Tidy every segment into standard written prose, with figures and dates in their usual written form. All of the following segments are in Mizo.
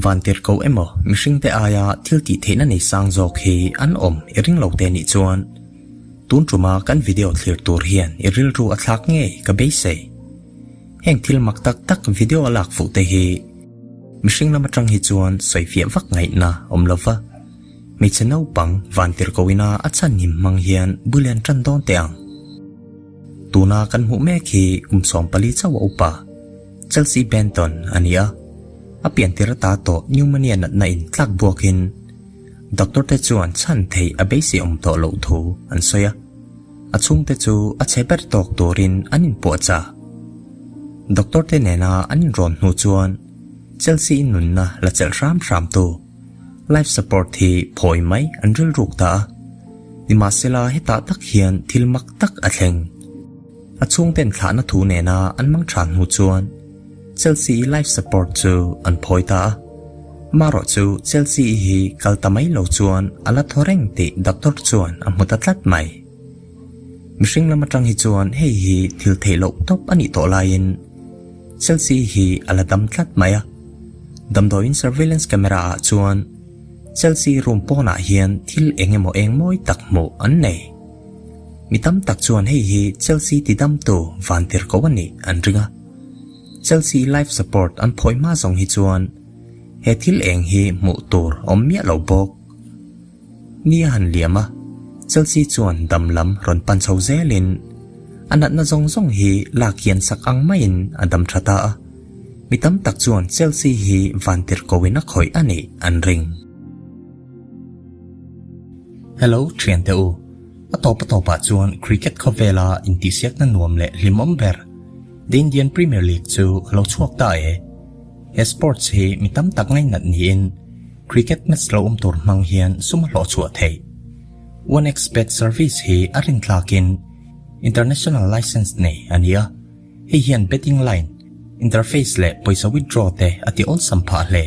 Vantirhkoh emaw mihringte aia thil tih theihna nei sang zawk hi an awm i ring lo te nih chuan tun tuma kan video thlir tur hian i rilru a thlak ngei ka beisei. Heng thil mak tak tak video a lak fuh te hi mihring lam atang hi chuan sawifiah vak ngaihna awm lo va, hmeichhe naupang vantirhkohina a chhanhim hmang hian bul an tan dawn teh ang. Tuna kan hmuh mek hi kum 14 chauh a upa Chelsea Benton a ni a, a piantir ata tawh pneumonia natna in tlak buakin doctor te chuan chhan theih a beisei awm tawh loh thu an sawi a, a chhungte chu a chhe ber tawk turin an inpuahchah. Doctor te nena an inrawn hnu chuan Chelsea in nunna la chelh hram hram tu life support hi phawi mai an rilruk ta a, nimahsela hetah tak hian thil mak tak a thleng. A chhungten thlahna thu nena an mang tha hnu chuan Chelsea life support chu an phawi ta a. Amaherawh chu Chelsea hi kal ta mai lo chuan a la thaw reng tih doctor chuan a hmu ta tlat mai. Mihring lam atang hi chuan hei hi thil theih loh tawp a nih tawh laiin Chelsea hi a la dam tlat mai a. Damdawiin surveillance camera ah chuan Chelsea room pawnah hian thil eng emaw eng mawi tak hmuh an nei. Mi tam tak chuan hei hi Chelsea tidamtu vantirhkoh a nih an ring a. Chelsea life support an phawi hma zawng hi chuan he thil eng hi hmuh tur awm miah lo bawk. Ni a han liam a, Chelsea chuan dam lam rawn pan chho zelin a natna zawng zawng hi lak hian sak ang maiin a dam tha ta a. Mi tam tak chuan Chelsea hi vantirhkohin a khawih a nih an ring. Hello thiante u, a tawp a tawpah chuan cricket khawvela intihsiakna nuam leh hlimawm ber The Indian Premier League chu a lo chhuak ta e. He sports hi mi tam tak ngainat niin cricket match lo awm tur hmang hian sum a hlawh chhuah theih. OneXBet service hi a rinthlakin international license nei a ni a, hei hian betting line, interface leh pawisa withdraw te a ti awlsam phah hle.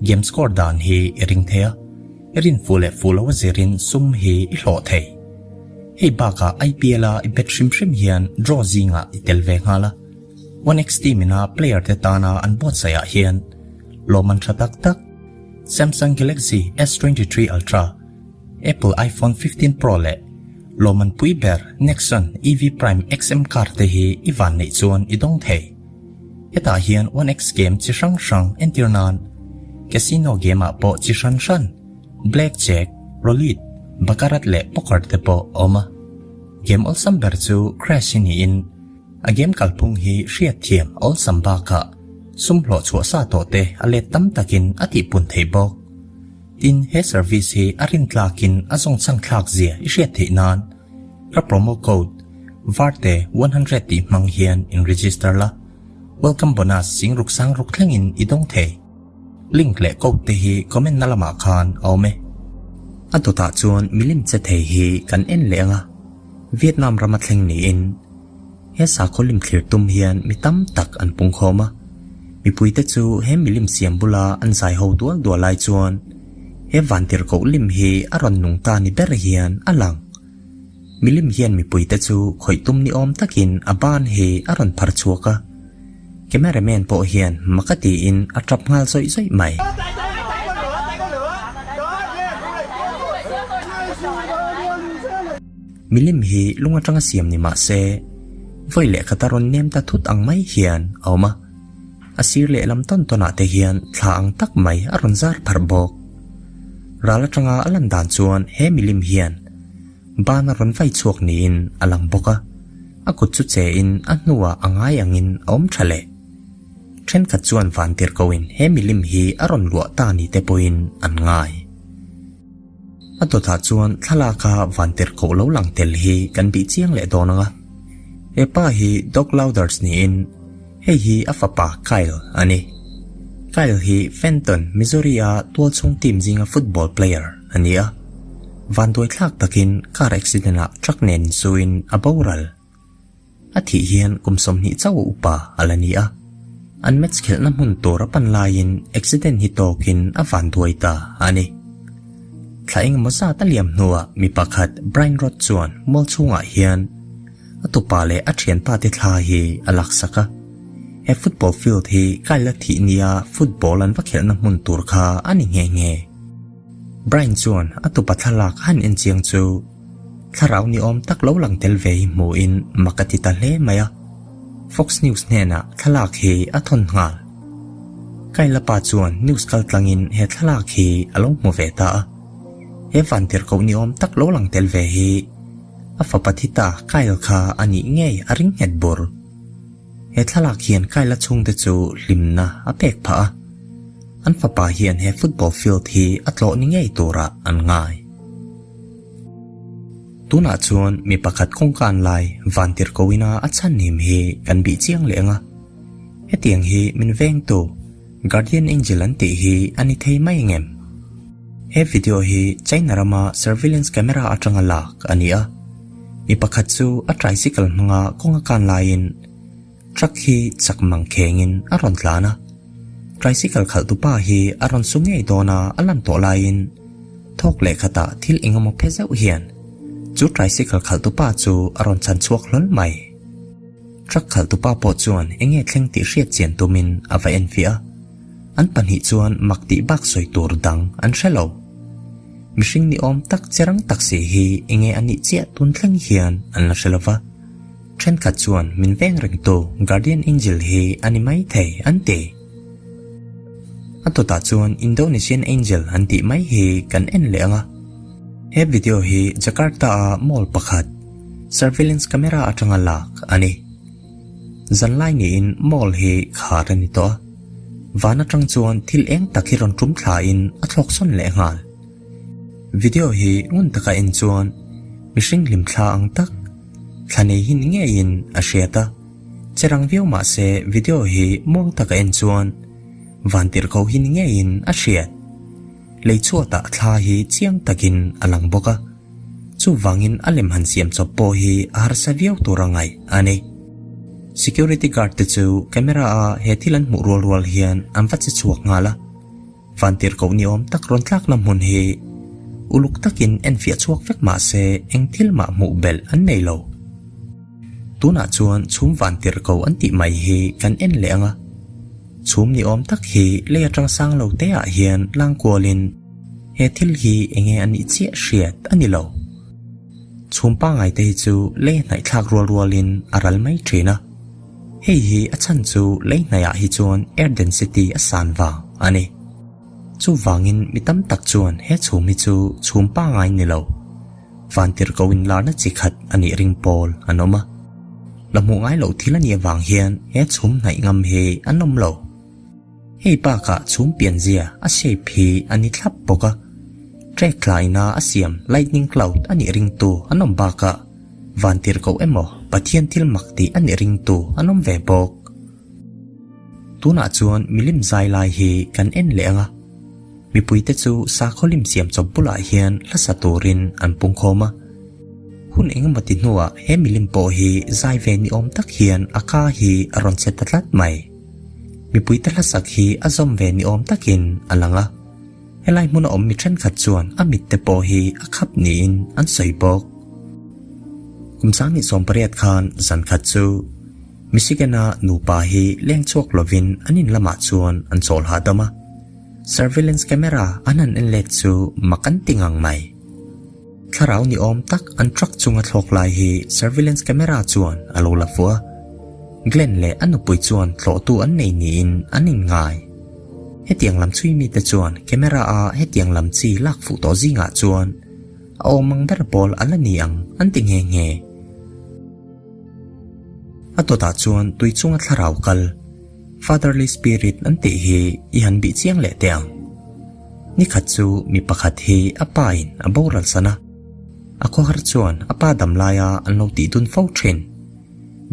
Game score dan hi i ring thei a, i rin fuh leh fuh lo a zirin sum hi i hlawh thei. Hei bakah IPL a i bet hrim hrim hian draw zingah i tel ve nghal a, OneX team ina player te tana an buatsaih ah hian lawmman tha tak tak Samsung Galaxy S23 Ultra, Apple iPhone 15 Pro leh lawmman pui ber Nexon EV Prime XM car te hi i van neih chuan i dawng thei. Hetah hian OneX game chi hrang hrang entir nan Casino game ah pawh chi hran hran Black Jack, Roulette, Baccarat leh Poker te pawh a awm a. Game awlsam ber chu Crash hi niin a game kalphung hi hriatthiam a awlsam bakah sum hlawh chhuah sa tawh te a let tam takin a tihpun thei bawk. Tin, he service hi a rintlakin a zawngchhang thlak zia i hriat theih nan ka promo code varte 100 tih hmang hian in register la, welcome bonus sing ruk sang ruk thlengin i dawng thei. Link leh code te hi comment na lamah khan a awm e. A dawtah chuan milim che thei hi kan en leh ang a, Vietnam rama thleng niin he sakhaw lim thlir tum hian mi tam tak an pung khawm a, mipuite chu he milim siam bula an zai ho dual dual lai chuan he vantirhkoh lim hi a rawn nung ta ni ber hian a lang. Milim hian mipuite chu khawih tum ni awm takin a ban hi a rawn phar chhuak a, cameraman pawh hian mak a tiin a tap nghal zawih zawih mai. Milim hi lung atanga siam ni mah se, vawi lehkhat a rawn nem ta thut ang mai hian a awm a. A sir lehlam tawn tawnah te hian thla ang tak mai a rawn zar pharh bawk. Ral atanga a lan dan chuan he milim hian ban a rawn vai chhuak niin a lang bawk a, a kut chu che in a hnuah a ngai angin a awm tha leh. Thenkhat chuan vantirhkohin he milim hi a rawn luah ta ni te pawhin an ngai. A dawtah chuan thlalaka vantirhkoh lo lang tel hi kan bih chiang leh dawn ang a. He pa hi Doug Louders niin hei hi a fapa Kyle a ni. Kyle hi Fenton, Missouri-a tualchhung team zinga football player a ni a. Vanduaithlak takin car accident-ah truck nen insuin a boral. A thih hian kum 20 chauh a upa a la ni a, an match khelhna hmun tur a pan laiin accident hi tawkin a vanduai ta a ni. Thla engemaw zat a liam hnuah mi pakhat Brian Roth chuan mual chhungah hian a tupa leh a thianpa te thla hi a laksak a. He football field hi Kyle-a thih nia football an va khelhna hmun tur kha a ni nghe nghe. Brian chuan a tupa thlalak a han en chiang chu thlarau ni awm tak lo lang tel ve hi hmuhin mak a ti ta hle mai a. Fox News hnenah thlalak hi a thawn nghal. Kyle-a pa chuan news kal tlangin he thlalak hi a lo hmu ve ta a. He vantirhkoh ni awm tak lo lang tel ve hi a fapa thi ta Kyle kha a nih ngei a ring nghet bur. He thlalak hian Kyle-a chhungte chu hlimna a pek phah a, an fapa hian he football field hi a tlawh ni ngei turah an ngai. Tunah chuan mi pakhat kawngkan lai vantirhkohina a chhanhim hi kan bih chiang leh ang a, hetiang hi min vengtu Guardian Angel an tih hi a ni thei mai ang em? He video hi China rama surveillance camera atanga lak a ni a. Mi pakhat chu a tricycle hmanga kawng a kan laiin truck hi chak mang khengin a rawn tlan a. Tricycle khalh tupa hi a rawn su ngei dawn a a lan tawh laiin thawk leh khatah thil engemaw phe zeuh hian chu tricycle khalh tupa chu a rawn chhan chhuak hlawl mai. Truck khalh tupa pawh chuan enge thleng tih hriat chian tumin a va enfiah a. An pahnih chuan mak tih bak sawi tur dang an hre lo. Mihring ni awm tak che rang tak si hi enge a nih chiah tun thleng hian an la hre lo va. Thenkhat chuan min veng rengtu Guardian Angel hi a ni mai thei an ti. A tawtah chuan Indonesian Angel an tih mai hi kan en leh ang a. He video hi Jakarta-a mall pakhat surveillance camera atanga lak a ni. Zanlai niin mall hi khar a ni tawh a. Van atang chuan thil eng tak hi rawn tum thlain a thlawk sawn leh nghal. Video hi ngun taka en chuan mihring hlim thla ang tak thla nei hi ni ngeiin a hriat a. Che rang viau mah se video hi muang taka en chuan van tirhkoh hi ni ngeiin a hriat. Lei chhuatah thla hi chiang takin a lang bawk a. Chuvangin a lem han siam chawp pawh hi a harsa viau tur a ngaih a ni. Security guard te chu camera a he thil an hmuh rual rual hian an va che chhuak nghal a. Vantirhkoh ni awm tak rawn tlakna hmun hi uluk takin enfiah chhuak vek mah se eng thil mah hmuh belh an nei lo. Tunah chuan chhum vantirhkoh an tih mai hi kan en leh ang a. Chhum ni awm tak hi lei atang sang lo te ah hian lang kualin he thil hi enge a nih chiah hriat a ni lo. Chhum pangai te hi chu lei hnaih thlak rual rualin a ral mai thin a. Hei hi a chhan chu lei hnaihah hi chuan air density a san vang a ni. Chuvangin mi tam tak chuan he chhum hi chu chhum pangai ni lo. Vantirhkoh inlarna chi khat a nih ring pawl an awm a. La hmuh ngai loh thil a nih avang hian he chhum hnaih ngam hi an awm lo. Hei bakah chhum pianzia a shape hi a ni thlap bawk a. Trek tla ina a siam lightning cloud a nih ringtu an awm bakah vantirhkoh emaw Pathian thil mak tih a nih ringtu an awm ve bawk. Tunah chuan milim zai lai hi kan en leh ang a. Mipuite chu sakhaw lim siam chawp bulah hian hlasa turin an pungkhawm a. Hun engemaw ti hnuah he milim pawh hi zai ve ni awm tak hian a ka hi a rawn che ta tlat mai. Mipuite hlasak hi a zawm ve ni awm takin a lang a. Helai hmuna awm mi thenkhat chuan a mitte pawh hi a khap niin an sawi bawk. Kum 18 khan zan khat chu Michigan-a nupa hi leng chhuak lovin an in lamah chuan an chawl hahdam a. Surveillance camera an han en let chu mak an ti ngang mai. Thlarau ni awm tak an truck chunga thlawk lai hi surveillance camera chuan a lo la fuh a. Glenn leh a nupui chuan tlawhtu an nei niin an inngai. Hetiang lam chhui mite chuan camera a hetiang lam chi lak fuh tawh zingah chuan a awm ang ber pawl a la ni ang an ti nghe nghe. A dawtah chuan tui chunga thlarau kal, Fatherly Spirit an tih hi i han bih chiang leh teh ang. Ni khat chu mi pakhat hi a pa in a boral san a. A khawhar chuan a pa dam laia an lo tih dun fo thin.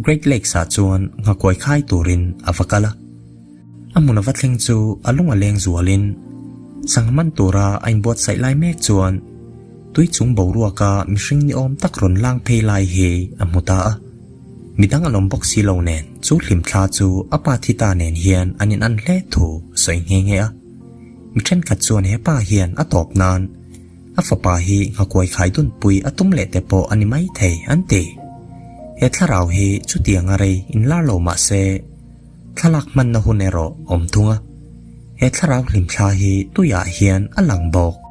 Great Lakes ah chuan nghakuai khai turin a va kal a. A hmun a va thleng chu a lung a leng zualin sangha man tura a inbuatsaih lai mek chuan tui chung boruaka mihring ni awm tak rawn lang phei lai hi a hmu ta a. Midang an awm bawk si lo nen chu hlimthla chu a pa thi ta nen hian an inan hle thu a sawi nghe nghe a. Mi thenkhat chuan he pa hian a tawp nan a fapa hi nghakuai khai dunpui a tum leh te pawh a ni mai thei an ti. He thlarau hi chutianga rei inlar lo mah se. Thlalak hmanna hun erawh awm thung a, he thlarau hlimthla hi tuiah hian a lang bawk.